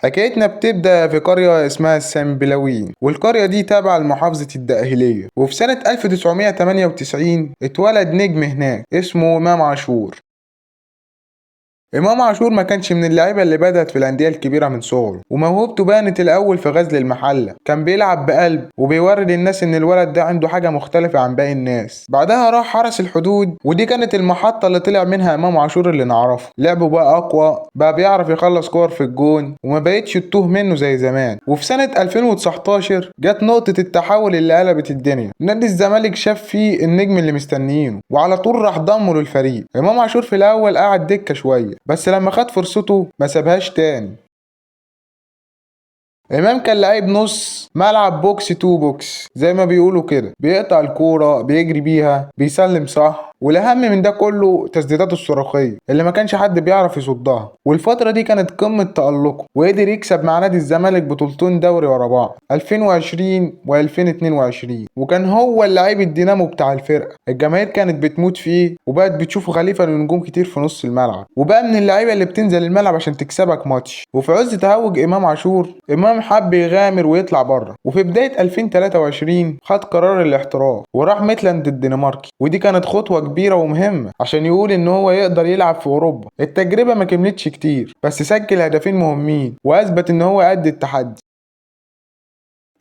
حكايتنا بتبدأ في قرية اسمها السنبلاوين، والقرية دي تابعة لمحافظة الدقهلية. وفي سنة 1998 اتولد نجم هناك اسمه إمام عاشور. إمام عاشور ما كانش من اللعيبة اللي بدأت في الأندية الكبيرة من صغره، وموهبته بانت الأول في غزل المحلة. كان بيلعب بقلب وبيوري للناس إن الولد ده عنده حاجة مختلفة عن باقي الناس. بعدها راح حرس الحدود، ودي كانت المحطة اللي طلع منها إمام عاشور اللي نعرفه. لعبه بقى أقوى، بقى بيعرف يخلص كور في الجون وما بقتش تتوه منه زي زمان. وفي سنة 2019 جت نقطة التحول اللي قلبت الدنيا. نادي الزمالك شاف فيه النجم اللي مستنيينه وعلى طول راح ضمه للفريق. إمام عاشور في الأول قعد دكة شوية، بس لما خد فرصته ما سابهاش تاني. امام كان لعيب نص ملعب box to box زي ما بيقولوا كده، بيقطع الكوره، بيجري بيها، بيسلم صح، والاهم من ده كله تسديداته الصاروخيه اللي ما كانش حد بيعرف يصدها. والفتره دي كانت قمه تألقه، وقدر يكسب مع نادي الزمالك بطولتين دوري ورا بعض 2020 و2022، وكان هو اللعيب الدينامو بتاع الفرقه. الجماهير كانت بتموت فيه وبقت بتشوفه خليفه لنجوم كتير في نص الملعب، وبقى من اللعيبه اللي بتنزل الملعب عشان تكسبك ماتش. وفي عز تهوج امام عاشور، امام حب يغامر ويطلع بره، وفي بدايه 2023 خد قرار الاحتراف وراح ميتلاند الدنماركي، ودي كانت خطوه كبيرة ومهمة عشان يقول ان هو يقدر يلعب في اوروبا. التجربة ما كملتش كتير، بس سجل هدفين مهمين واثبت ان هو قد التحدي.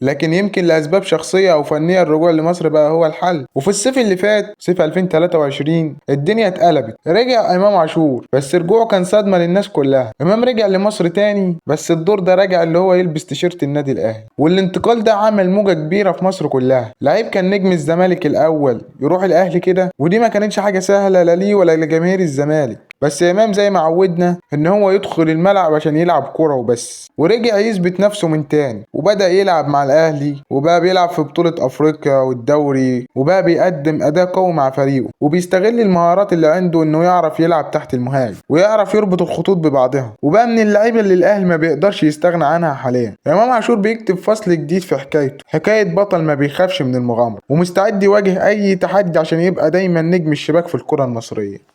لكن يمكن لأسباب شخصية أو فنية الرجوع لمصر بقى هو الحل. وفي الصيف اللي فات، صيف 2023، الدنيا اتقلبت. رجع إمام عاشور، بس رجوعه كان صدمة للناس كلها. إمام رجع لمصر تاني، بس الدور ده رجع اللي هو يلبس تيشيرت النادي الأهلي، والانتقال ده عمل موجة كبيرة في مصر كلها. لعيب كان نجم الزمالك الأول يروح الأهلي كده، ودي ما كانتش حاجة سهلة لا ليه ولا لجماهير الزمالك. بس امام زي ما عودنا ان هو يدخل الملعب عشان يلعب كرة وبس، ورجع يثبت نفسه من تاني وبدأ يلعب مع الاهلي، وبقى بيلعب في بطولة افريقيا والدوري، وبقى بيقدم اداء قوي مع فريقه، وبيستغل المهارات اللي عنده انه يعرف يلعب تحت المهاجم ويعرف يربط الخطوط ببعضها، وبقى من اللعيبة اللي الاهلي ما بيقدرش يستغنى عنها حاليا. امام عاشور بيكتب فصل جديد في حكايته، حكاية بطل ما بيخافش من المغامرة ومستعد يواجه اي تحدي عشان يبقى دايما نجم الشباك في الكرة المصرية.